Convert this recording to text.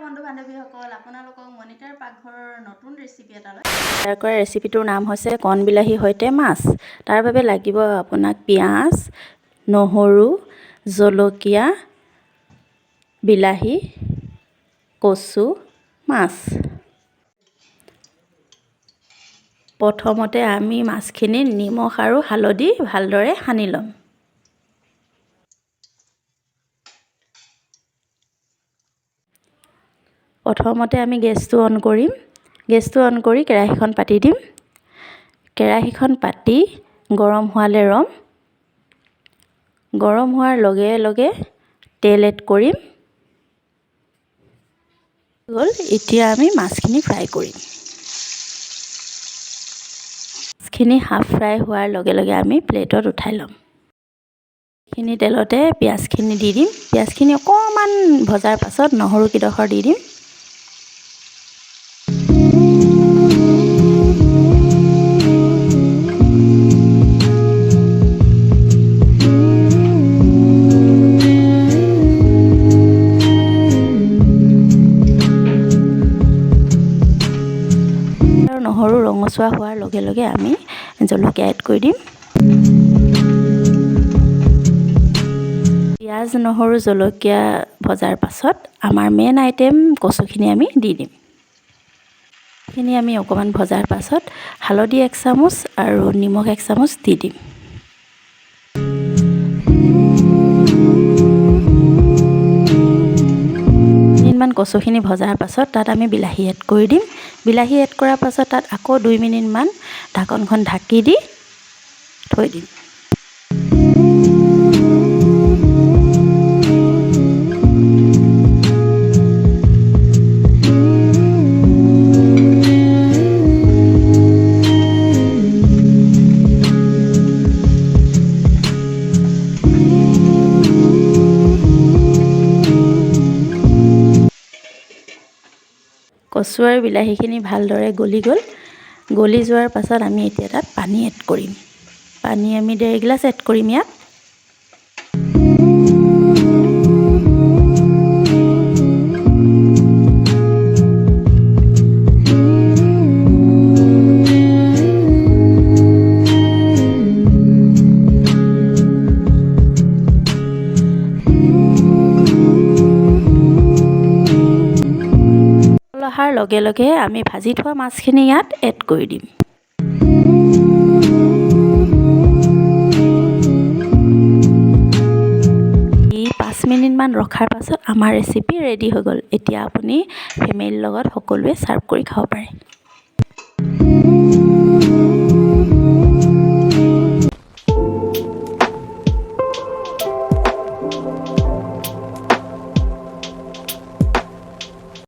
বন্ধু বান্ধৱীসকল, আপোনালোকক মনিতাৰ পাকঘৰৰ নতুন ৰেচিপি এটালৈ তৈয়াৰ কৰা ৰেচিপিটোৰ নাম হৈছে কণ বিলাহীৰ সৈতে মাছ। তাৰ বাবে লাগিব আপোনাক পিঁয়াজ, নহৰু, জলকীয়া, বিলাহী, কচু, মাছ। প্ৰথমতে আমি মাছখিনি নিমখ আৰু হালধি ভালদৰে সানি ল'ম। প্ৰথমতে আমি গেছটো অন কৰিম। গেছটো অন কৰি কেৰাহীখন পাতি দিম। কেৰাহীখন পাতি গৰম হোৱালৈ ৰ'ম। গৰম হোৱাৰ লগে লগে তেল এড কৰিম। গ'ল, এতিয়া আমি মাছখিনি ফ্ৰাই কৰিম। মাছখিনি হাফ ফ্ৰাই হোৱাৰ লগে লগে আমি প্লেটত উঠাই ল'ম। এইখিনি তেলতে পিঁয়াজখিনি দি দিম। পিঁয়াজখিনি অকণমান ভজাৰ পাছত নহৰু কেইডোখৰ দি দিম। আৰু নহৰু ৰঙচুৱা হোৱাৰ লগে লগে আমি জলকীয়া এড কৰি দিম। পিঁয়াজ, নহৰু, জলকীয়া ভজাৰ পাছত আমাৰ মেইন আইটেম কচুখিনি আমি দি দিম। খিনি আমি অকণমান ভজাৰ পাছত হালধি 1 চামুচ আৰু নিমখ 1 চামুচ দি দিম। মিনিটমান কচুখিনি ভজাৰ পাছত তাত আমি বিলাহী এড কৰি দিম। বিলাহী এড কৰাৰ পাছত তাত আকৌ 2 মিনিটমান ঢাকনখন ঢাকি দি থৈ দিম। কচু আৰু বিলাহীখিনি ভালদৰে গলি গ'ল। গলি যোৱাৰ পাছত আমি এতিয়া তাত পানী এড কৰিম। পানী আমি 1.5 গিলাচ এড কৰিম ইয়াত। অহাৰ লগে লগে আমি ভাজি থোৱা মাছখিনি ইয়াত এড কৰি দিম। 5 মিনিটমান ৰখাৰ পাছত আমাৰ ৰেচিপি ৰেডি হৈ গ'ল। এতিয়া আপুনি ফেমিলিৰ লগত সকলোৱে ছাৰ্ভ কৰি খাব পাৰে।